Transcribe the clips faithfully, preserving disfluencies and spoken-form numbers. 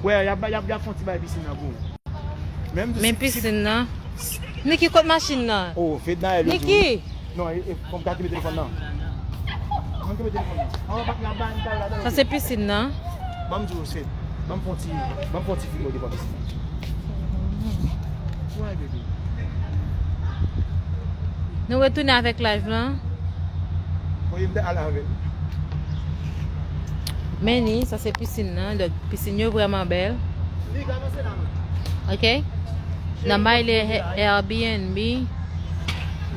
Wè, y ap, y ap, y ap fè yon ti bagay pisin nan pou ou. Menm Men pisin nan. Niki, kot machin nan? Oh, Fed nan el. Niki! Non, e, e, fò m ka kenbe telefòn nan. Mwen kenbe telefòn nan. An, pa, y ap bay m kay ladan. Sa se pisin nan. Ban m di w, Fed. Ban m fè yon ti, ban m fè yon ti figure devan pisin nan. Why, baby? Nou retounen avèk live lan. Voye m al avè l. Men ni, sa se pisin nan. Donk, pisin yo vrèman bèl. Ok? Nan Maile Airbnb.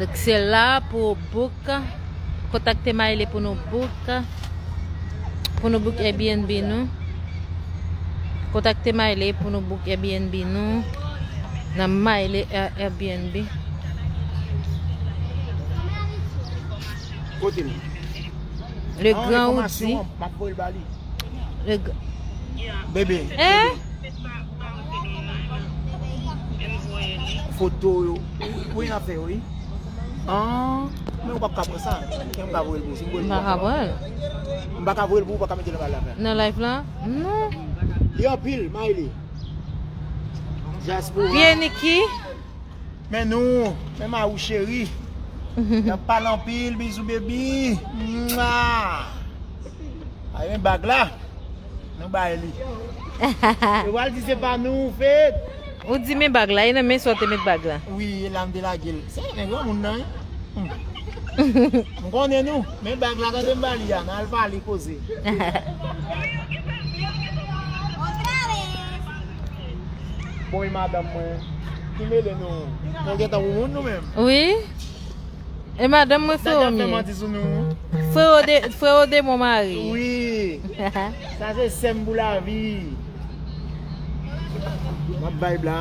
Donk, se la pou book. Kontakte Maile pou nou book. Pou nou book Airbnb nou. Kontakte Maile pou nou book Airbnb nou. Nan Maile Air- Airbnb. Kote nou? Le An, Grand Oudi. Enfòmasyon an, m ap voye l ba li. Le G- Bebe, Eh? bebe. Foto yo. Wi, wi, n ap fè yo, wi. An, men ou p ap ka pran sa. Kè m pa voye l pou ou. Si m voye l M pou pa ou, ka pran l. M pa ka voye l pou ou, ou pa ka mete l nan bagay la. Nan live la? Non. Li anpil, Maile. Diaspora. Pye Niki. Men nou, men Maou cheri. Y ap pale anpil, bizou baby. Mwa. Ay, men bag la. Nou bay li. Yo pral di se pa nou, Fed. Ou di men bag la, e nan men sa w te met bag la. Wi, e la m te lage l. Se men granmoun nan, wi. Hmm. M konnen nou, men bag la, tande m ba li a, n al pale koze. Bon, e madanm mwen, ki mele nou, nou gentan pou moun nou menm. Wi. E madanm mwen, Sa freo k ap fè mye. manti sou nou. Freo de, freo de mon mari. Wi. Sa se sè m pou lavi. M ap vibe la.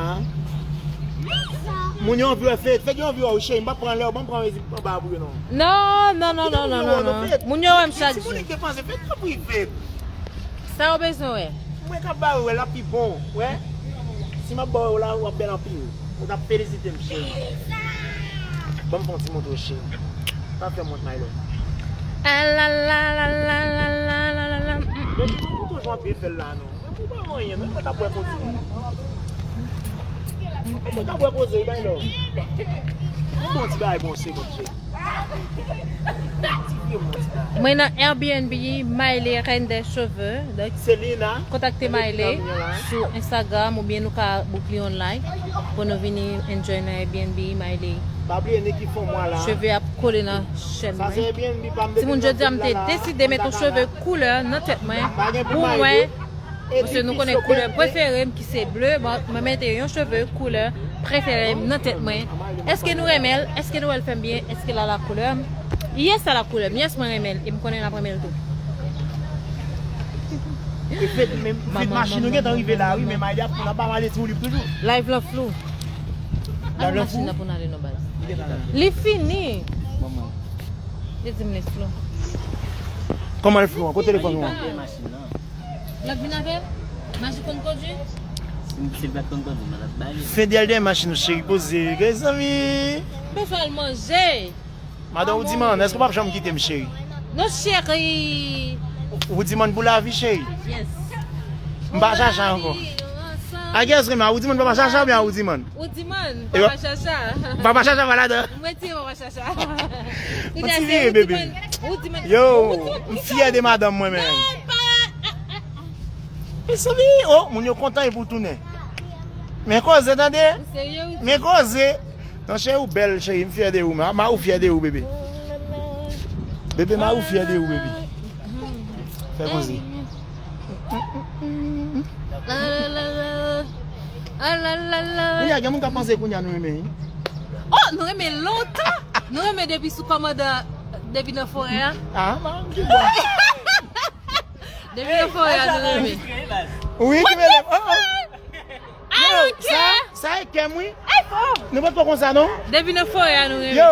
Moun yo anvi wè Fed, Fed yo anvi wè ou, cheri. M p ap pran lè, ban m pran rezi anba pou yo non. Non, non, non, non, non, non, non. Moun yo wè m chak jou. Ti moun ki te panse Fed, tanpri Fed. Sa yo bezwen wè. Mwen ka ba ou, l ap pi bon, wè. Si m ap ba ou la, w ap bèl anpil. Ou t ap felisite m, cheri. Ban m fè yon ti moto, cheri. Pa fè m wont, my love. Ah la la la la la la la la la. Men, ou toujou anpil fè l la, non. Ou pa anyen, non, mwen t ap wè koze. Mwen t ap wè koze, my love. Yon bon ti bagay, bon, se bon, cheri. Mwen nan Airbnb, Maile Reine des Cheveux. Donk, Selina, kontakte Maile sou Instagram oubyen nou ka book li online pou nou vini enjoy nan Airbnb, Maile. Pa bliye Niki fè mwa la. Cheve ap kole nan chèn mwen. Timoun, jodi a m te deside met yon cheve koulè nan tèt mwen pou mwen. Paske nou konnen koulè prefere m ki se ble, bon, mwen mete yon cheve koulè prefere m nan tèt mwen. Èske nou renmen l? Èske nou wè l fè m byen? Èske l a la koulè m? Yes, a la koulè m. Yes, mwen renmen l. E m konnen l ap renmen l tou. E Fed, men, Fed, machin nou gentan rive la, wi, men Maile ap, ap ba Maile ti woulib toujou. Live lan flou. Live lan flou? Al machin nan pou n ale non, baz. Li gentan la. Li fini. Yo di m li flou. Kòman l flou an? Kote telefòn ou an? L ap vin avè l? Maji konn kondui? Si, si l pa t konn kondui, mwen t ap ba li. Fed al dèyè machin ou, cheri, poze, gade zanmi. Bezwen al manje. Madan Woudiman, èske w p ap janm kite m, cheri? Non, cheri. Woudiman pou lavi, cheri. Yes. M pa chacha ankò. A kiyès renmen a? Woudiman, papa chacha oubyen a Woudiman? Woudiman, papa chacha. Papa chacha pa ladan. Mwen ti papa chacha. Mwen ti vire, bebe. Yo, m fyè de madanm mwen menm. Mezanmi, oh, moun yo kontan epi w tounen. Men koze, tande? Men koze. Non, cheri, ou bèl, cheri, m fyè de ou. Ma, ma ou fyè de ou, bebe. Bebe, ma ou fyè de ou, bebe. Fè koze. Kounye a, gen moun k ap panse kounye a nou renmen, wi. Oh, nou renmen lontan. Nou renmen depi sou kòmandan, depi nan forè a. Ah, ma, m di bon. Depi nan forè a, nou renmen. Wi, ki mele. Oh, oh. I don't care. Sa, sa e kè m, wi. Nou pa t poko konsa, non? Depi nan forè a, nou renmen. Yo,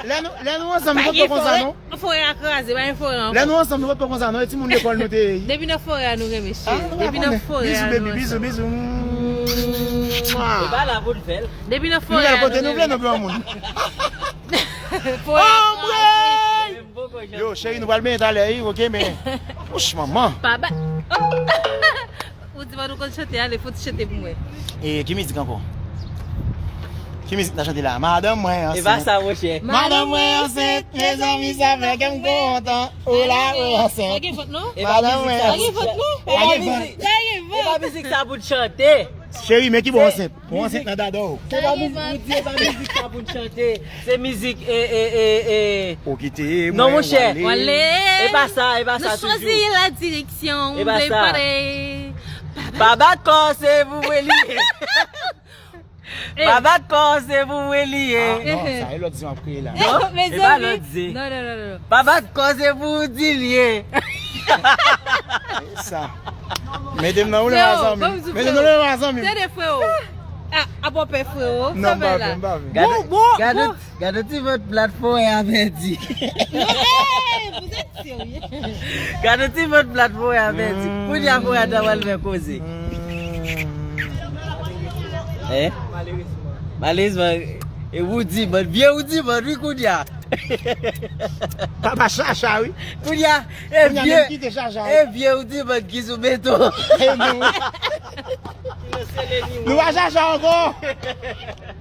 lè nou, lè nou ansanm, nou pa t poko konsa, non? Forè a kraze, pa gen forè ankò. Lè nou ansanm, nou pa t poko konsa, non? E timoun lekòl nou te ye. Depi nan forè a, nou renmen, cheri. Depi nan forè a, nou ansanm. Bizou, baby, bizou, bizou. E pa la pou l fè l. Depi nan forè a, nou renmen. Nou fè l kote nou vle, nou granmoun. Forè a kraze. Yo, cheri, nou pral benyen talè, wi, oke, men. Wouch, manman. Pa ba. Ou di pa nou konn chante, ale, fò ti chante pou mwen. E ki mizik ankò? Ki mizik n ta chante la? Madanm mwen ansent. E pa sa, monchè. Madanm mwen ansent, mezanmi, sa fè kè m kontan. O la, mwen ansent. Pa gen fòt, non? Madanm mwen ansent. Pa gen fòt, non? Pa gen fòt. Pa gen fòt. E pa mizik sa pou n chante. Cheri, men ki bò ansent? Ou ansent nan dada w. Se pa mizik, ou di e pa mizik sa pou n chante. Se mizik, e, e, e, e. Ou kite mwen, non, monchè. W ale. E pa sa, e pa sa toujou. Nou chwazi la direksyon. E pa sa. Pa bat kò, se pou mwen li ye. Pa bat kò, se pou mwen li ye. Ah, non, sa e lòt zen w ap kreye la. Non, e pa lòt zen. Non, non, non, non. Pa bat kò, se pou w di l ye. E sa. Mete m nan woulè, zanmi. Mete m nan woulè, zanmi. Tande, frewo. Ah, apa w pè, frewo. Non, m pa pè, m pa pè. Gade, bon, bon, gade, bon. Gade ti vant plat fò a pèdi. Non, hey, vous êtes sérieux? Gade ti vant plat fò a pèdi. Kounye a fò a ta pral fè koze. Hein? Malerezman, e Woody, man, vye Woody, man, wi, kounye a. Papa Chacha, wi. Kounye a, e vye, e vye Woody, man, ki sou beton. Nou pa Chacha ankò.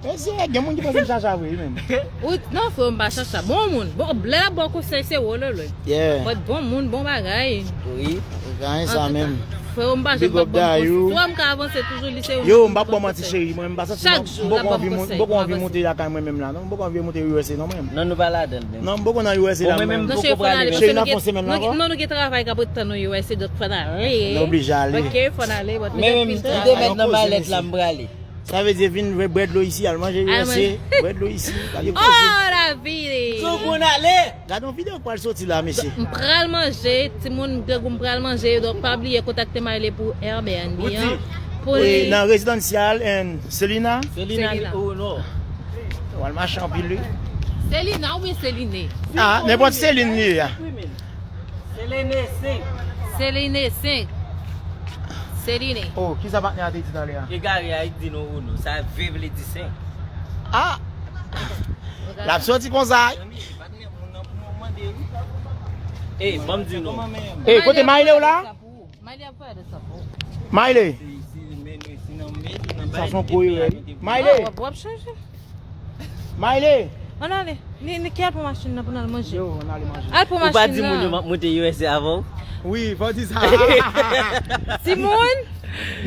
Mesye, gen moun ki panse m Chacha vre, wi, menm. Ou, non, frè, m pa Chacha. Bon moun. Bon, lè l ap ba w konsèy, se ou, lè, lè. Yeah. But bon moun, bon bagay. Wi. Ou ka gen sa menm. Frè, m pa janm p ap ban m konsèy. Swa m ka avanse toujou, li se yon moun ki ban m konsèy. Yo, m p ap ba w manti, cheri. Mwen, m pa santi m poko anvi, m poko anvi monte lakay mwen menm la, non. M poko anvi monte U S A, non, mwen. Non, nou pa ladan l menm. Non, m poko nan U S A la, mwen menm. Non, cheri, fò n ale, paske nou gen, non, nou gen travay k ap ret tann nou U S A, donk fò n ale. Nou oblije ale. Ok, fò n ale, but nou gen anpil travay. Mwen menm, kite mèt nan malèt la, m prale. Sa vle di vin bwè dlo isi, al manje U S A, bwè dlo isi, pa gen koze. Oh, la vie! Sou pou n ale! Gade yon videyo k pral soti la, mesye. M pral manje, timoun, grangou, m pral manje, donk pa bliye kontakte Maile pou Airbnb an. Pou li. Nan Residential and Selina. Selina, oh non. W al mache anpil, wi. Selina oubyen Seline? Ah, nenpòt Selin li ye a. Selene senk. Selene senk. Seline. Oh, kisa patnè a te di talè a? Egare a, li di nou Uno. Sa V vle di senk. Ah! L ap soti konsa. Ey, ban m di nou. Ey, kote Maile w la? Maile ap fè de sa pou ou. Maile! Sa se yon gwo erè, wi. Maile! Ah, w ap, w ap chanje. Maile! Ann ale. Ni, ni ki al pran machin nan pou n al manje. Yo, ann ale manje. Al pran machin nan. Ou pa di moun yo m ap monte U S A avè w? Wi, fò w di sa. Timoun,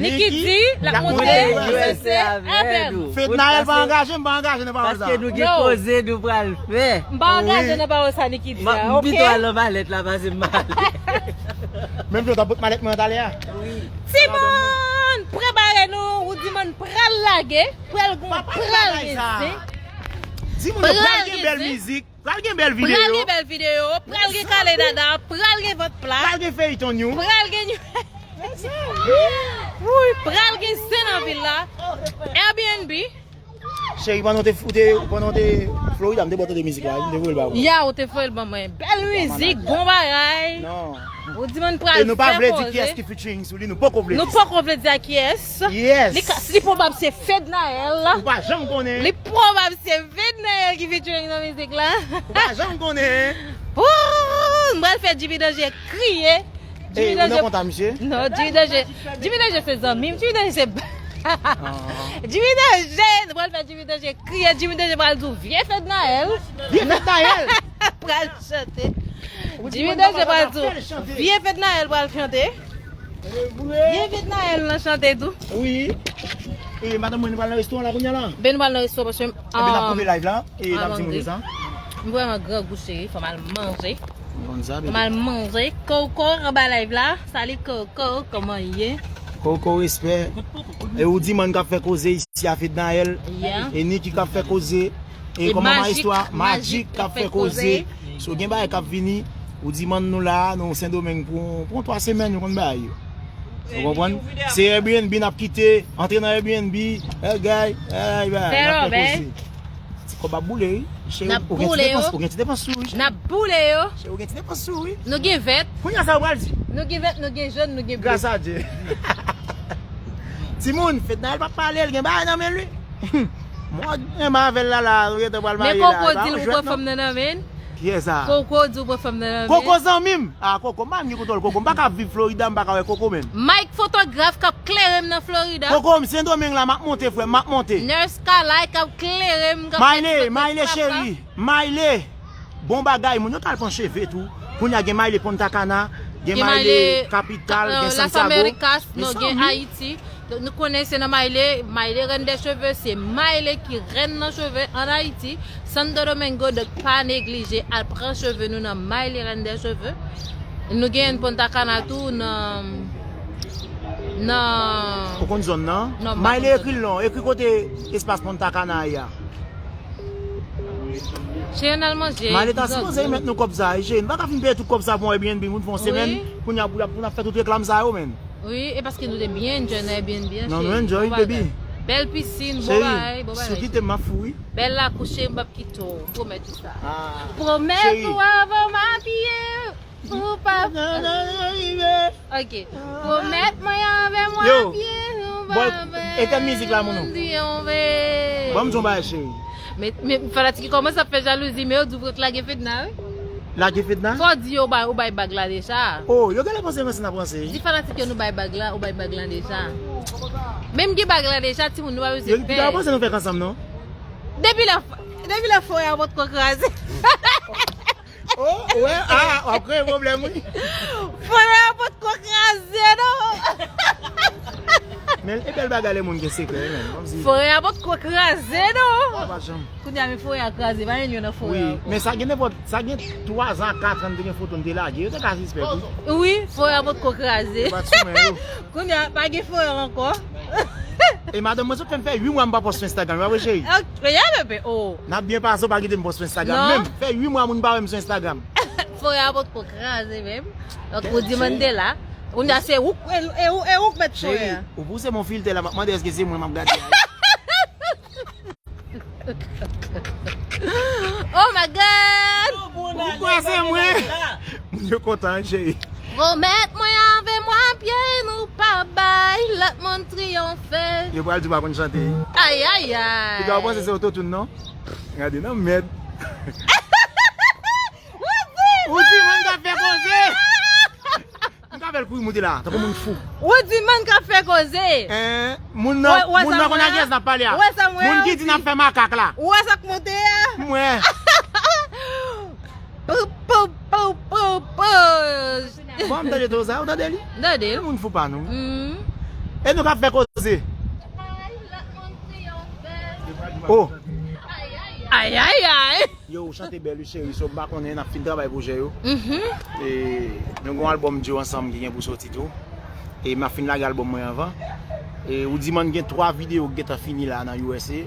Niki di l ap monte U S A avè nou. Fednaelle pa angaje, m pa angaje nan pawòl sa. Paske nou gen koze nou pral fè. M pa angaje nan pawòl sa Niki di a, oke? M pito al nan malèt la pase m ale. Menm jan w t ap pot malèt mwen an talè a. Timoun, prepare nou, Woudiman pral lage, pral gon, pral gen zen. Timoun yo pral gen bèl mizik, pral gen bèl videyo. Pral gen bèl videyo, pral gen kale dada, pral gen vant pla. Pral gen feyton you. Pral gen Wouy, pral gen zen nan vil la. Airbnb. Cheri, pandan w te, w te, pandan w te Florida, m te ba w tande mizik la, m te voye l ba ou. Ya, ou te voye l ban mwen. Bèl mizik, bon bagay. Non. Woudiman pral fè koze. E nou pa vle di kiyès ki featuring sou li, nou poko vle di sa. Nou poko vle di a kiyès. Yes. Li ka, li pwobab se Fednaelle. Ou pa janm konnen. Li pwobab se Fednaelle ki featuring nan mizik la. Ou pa janm konnen. Wouy, m pral fè Jimmy Danger kriye. Ey, ou nan konta, misye? Non, Jimmy Danger. Jimmy Danger se zanmi m. Jimmy Danger se Jimmy Danger, nou pral fè Jimmy Danger kriye. Jimmy Danger pral di w vye Fednaelle. Vye Fednaelle! Pral chante. Jimmy Danger pral di w vye Fednaelle pral chante. Vye Fednaelle nan chante tou. Wi. E madanm mwen, nou pral nan restoran la kounye a la? Ben, nou pral nan restoran paske m, e ben, n ap koupe live la. E n ap di moun yo sa. M vrèman grangou, cheri, fò m al manje. Fò m al manje. Coco anba live la. Salut Coco, kòman w ye? Coco, respè. E Woudiman k ap fè koze isi a, Fednaelle. Yeah. E Niki k ap fè koze. E kòman Majik, Majik k ap fè koze. So, gen bagay k ap vini. Woudiman nou la, nou Sendomeng pou, pou yon twa semèn, nou konn bagay yo. Ou konprann? Se Airbnb n ap kite, antre nan Airbnb, bagay, bagay, bagay, n ap fè koze. Ti kòb ap boule, wi. Cheri, ou gen ti depans, ou gen ti depans sou, wi, cheri. N ap boule yo. Cheri, ou gen ti depans sou, wi. Nou gen vèt. Kounye a sa ou pral di? Nou gen vèt, nou gen jòn, nou gen ble. Gras a Dye. Timoun, Fednaelle p ap pale, l gen bagay nan men l, wi. Mwen renmen avè l la, la, nou gentan pral marye la. Men Coco di l ou pran fanm nan nan men l. Kiyès sa? Koko di w pran fanm nan nan men. Koko zanmi m. Ah, Koko, m pa menm ki kontwòl Koko. M pa ka viv Florida, m pa ka wè Koko menm. Mike fotograf k ap klere m nan Florida. Koko, m Sendomeng la, m ap monte, frè m, m ap monte. Nurse Kalay k ap klere m, k ap fè ti Mayle, papa. Mayle cheri, Mayle. Bon bagay, moun yo t al pran cheve tou. Kounye a gen Mayle Punta Cana, gen Mayle Capital, gen Santiago. Las Americas, non, gen Ayiti. Donk, nou konnen se nan Mayle, Mayle rèn dè cheve, se Mayle ki rèn nan cheve ann Ayiti, Santo Domingo, donk pa neglije al pran cheve nou nan Mayle rèn dè cheve. Nou gen Punta Cana tou nan, nan... Ou konn zòn nan? Mayle ekri l non, ekri kote espas Punta Cana a ye a. Cheri, ann al manje. Mayle ta sipoze remèt nou kòb sa, cheri. Nou pa ka fin peye tout kòb sa pou yon Airbnb, moun fè yon semèn, kounye a pou, pou n ap fè tout reklam sa yo, menn. Wi, e paske nou te byen enjoy nan Airbnb an, cheri. Non, nou enjoy, baby. Bèl pisin, bon bagay, bon bagay. Cheri, si w kite m, m ap fou, wi. Bèl lakouche, m p ap kite w, m pwomèt ou sa. Ah, pwomèt ou avan m apiye, ou p ap... Ok. Pwomèt mwen avè mwen apiye, ou p ap... Etèn mizik la, moun. Ban m di yon bagay, cheri. Men, men fanatik yo kòmanse ap fè jalouzi, men yo di w pou lage Fedna, wi. Lage Fedna? Fò w di yo bay, ou bay bag la deja. Oh, yo genlè panse mwen se nan panse. Di fanatik yo nou bay bag la, ou bay bag la deja. Menm gen bag la deja, timoun, nou pa bezwen pè. Yo, yo panse nou fèk ansanm, non? Depi lè, depi lè fò a potko kraze. Oh, wè, ah, w ap kreye pwoblèm, wi. Fò a potko kraze, non? Men, e bèl bagay lè moun gen sekrè, men. Fò a potko kraze, non? Pa janm. Kounye a, men forè a kraze, pa gen youn nan forè a ankò. Wi, men sa gen nenpòt, sa gen twa zan a kat an, te gen foto n te lage, yo te ka sispèk, wi. Wi, forè a potko kraze. Yo pa t sou mwen, yo. Kounye a, pa gen forè ankò. E madanm mwen sot fè m fè uit mwa m pa pòs sou Instagram, pa vre, cheri? Ok, ya, bebe, oh. N ap byen pase, w pa kite m pòs sou Instagram. Non. Menm, fè uit mwa moun pa wè m sou Instagram. Forè a potko kraze, menm. Donk, ou di Mandela. Kounye a, se ou, e, e, e ou k mèt forè a. Cheri, ou pouse m yon filtè la, m ap mande èske se mwen m ap gade a. Oh my God! Ou kwè se mwen? Moun yo kontan, wi, cheri. Pwomèt mwen avè mwen byen, ou pa bay lòt moun triyonfe. Yo pral di w pa konn chante. Ay, ay, ay. Piga w panse se autotune, non? Gade, nan mèd. Ou di, ou di, mwen ka fè koze. M ka fè l kouri moute la, tankou moun fou. Ou di man k ap fè koze. Hein, moun nan, moun nan konn a kiyès n ap pale a. Moun ki di n ap fè makak la. Ou wè sa k monte a? M wè. Pou, pou, pou, pou, pou. Bon, m tande to sa, ou tande li? M tande l. Moun fou pa nou. E nou k ap fè koze. Oh. Ay, ay, ay. Yo, ou chante bèl wi cheri, so m pa konnen, n ap fin travay pwojè yo. E nou gen yon albòm duo ansanm ki gen pou soti tou. E m ap fin lage albòm mwen anvan. E ou di man gen twa videyo ki gentan fini la nan U S A.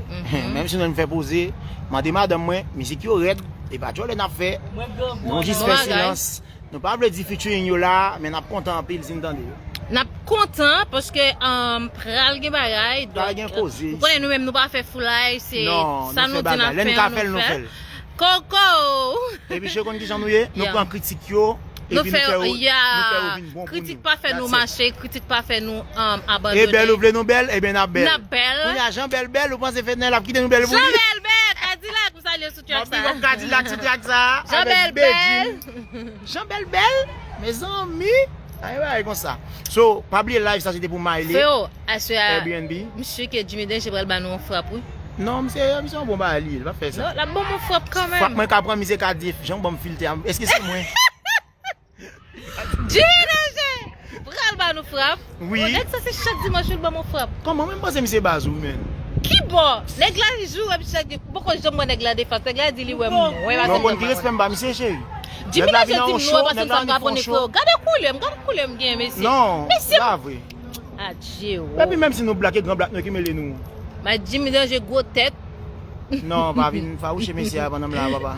Menm si nou fè poze, mande madanm mwen, mizik yo rèd, e pa djòlè n ap fè. Nou jis fè silans. Nou pa vle di featuring yo la, men n ap kontan anpil si n tande yo. N ap kontan paske, um, pral gen bagay. Pral gen koze. Ou konnen nou menm nou pa fè foulay, se sa nou di n ap fè, nou fè l. Koko! Epi cheri, konn kijan nou ye? Nou pran kritik yo, epi nou fè yo, nou fè yo vin bon pou nou. Kritik pa fè nou mache, kritik pa fè nou, um, abandone. E bèl ou vle nou bèl, ebyen n ap bèl. N ap bèl. Kounye a jan bèl bèl, ou panse Fednel ap kite nou bèl pou li? Jan bèl bèl, Kadilak, m salye sou track sa. M ap big up Kadilak sou track sa. Jan bèl bèl. Jan bèl bèl, mezanmi. Ay, bagay konsa. So, pa bliye live sa se te pou Mayle. Freo, aswè a, Airbnb. M si ke Jimmy Danger pral ba nou yon frap, wi. Non, misye, misye yon bon bagay li ye, li pa fè sa. Non, l ap ban m yon frap kanmenm. Frap mwen ka pran, misye ka di, jan w ban m filtè a, èske se mwen? Jimmy Danger pral ba nou frap. Wi. Ou nèg sa se chak dimanch ou l ban m yon frap. Kòman, mwen m panse misye baz ou, menn. Ki bò? Nèg la joure m chak di, m poko janm wè nèg la defas. Nèg la di li wè m, mwen pa janm wè. Non, konn ki respè m ba misye, cheri. Jimmy Danger di m nou wè paske m sa m ka pran freo. Gade koulè m, gade koulè m gen, mesye. Non, mesye, se pa vre. Adje, wo. Epi menm si nou blak, e gran blak nou ki mele nou. Bay Jimmy Danger gwo tèt. Non, pa vin fawouche mesye a pandan m la, papa.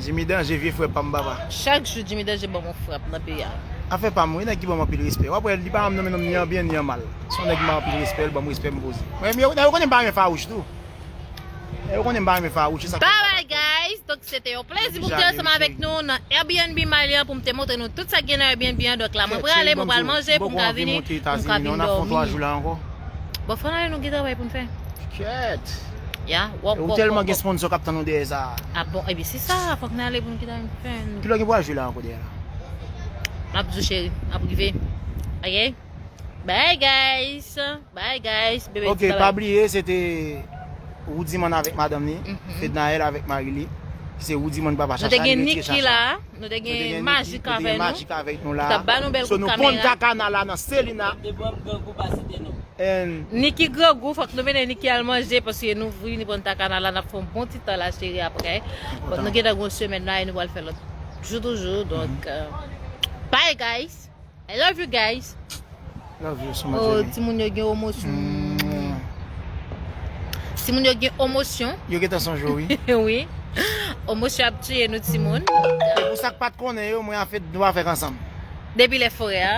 Jimmy Danger, vye frè pa m, papa. Chak jou Jimmy Danger ban m yon frap nan peyi a. Afè pa m, wi, nèg ki ban m anpil respè. W ap wè, li pa janm nonmen non m ni an byen ni an mal. Se yon nèg ki ban m anpil respè, li ban m respè m poze. Mwen, yo, yo konnen m pa renmen fawouch tou. Yo konnen m pa renmen fawouch, se sa k fè m pa... Bye bye, guys. Donk, se te yon plezi pou m te ansanm avèk nou nan Airbnb Mayle an, pou m te montre nou tout sa k gen nan Airbnb an. Donk, la, mwen prale, mwen pral manje, pou m ka vini, pou m ka vin dòmi. Bon, fò n ale, nou gen travay pou n fè. Kèt. Ya, wòk, wòk, wòk. Ou tèlman gen sponsor k ap tann ou dèyè sa. Ah bon, epi se sa, fòk n ale pou n kite fè. Kilè gen pou al jwe la ankò dèyè la? M ap di w cheri, m ap rive. Ok? Bye guys. Bye guys. Bebe, ok, pa bliye, se te Woudiman avèk madanm li, Fednaelle avèk mari li. Se Woudiman ki papa Chacha, li retire Chacha. Nou te gen Majik avèk nou la. T ap ba nou bèl kout kamera. So nou Punta Cana la nan Selina. And Niki grangou, fòk nou mennen Niki al manje, paske nou vini Punta Cana la, n ap fè yon bon ti tan la, cheri, aprè. Bon, nou gentan gen yon semèn la, e nou pral fè lòt jou toujou. Donk, euh, bye guys. I love you guys. Love you so much, baby. Oh, timoun yo gen emosyon. Timoun yo gen emosyon. Yo gentan sonje w, wi. Wi. Emosyon ap tiye nou, timoun. E pou sa k pa t konnen yo, mwen a fèt nou pa fèk ansanm. Depi lè forè a.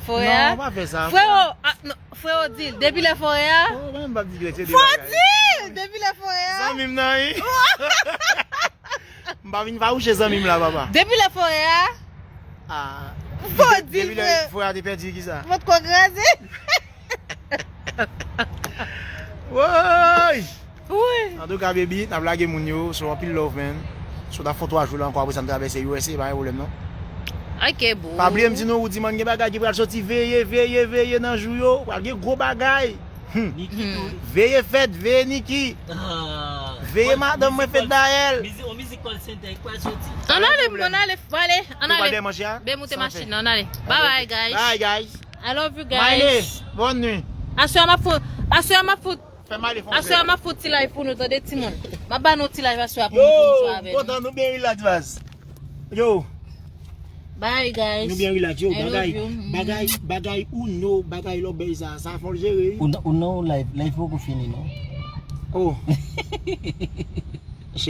Forè a. Non, pa fè sa. Freo, ah, non, freo di l. Depi lè forè a. Oh, mwen m p ap di l, se de bagay. Fò di l! Depi lè forè a. Zanmi m nan, wi. M pa vin fawouche zanmi m la, papa. Depi lè forè a. Ah. Fò di l, depi lè forè a te pèdi, kisa? Vant kò kraze. Woy! Wi. Antouka, baby, n ap lage moun yo. So, anpil love, man. So, n ap fè twa jou la ankò, apre sa, n travèse U S A, pa gen pwoblèm, non. Ok, boo. Pa bliye, m di nou, Woudiman gen bagay ki pral soti. Veye, veye, veye nan jou yo. Pral gen gwo bagay. Hmm. Veye fèt, veye Niki. Veye madanm mwen, Fednaelle. Mizik, yon mizik call center ki pral soti. Ann ale, ann ale, ale, ann ale. Ou pral dèyè manje a? Ben moute machin nan, ann ale. Bye bye, guys. Bye, guys. I love you guys. Maile, bonne nuit. Aswè a m ap fout, aswè a m ap fout, aswè a m ap fout ti live pou nou, tande timoun. M ap ba nou ti live aswè a pou nou fè yon swa avè nou. Yo, kontan, nou byen relax, baz. Yo. Bye guys. Nou byen relax, yo. I love you. Bagay, bagay, bagay Uno, bagay lòbèy sa, sa fò l jere, wi. Uno, Uno live, live poko fini, non. Oh.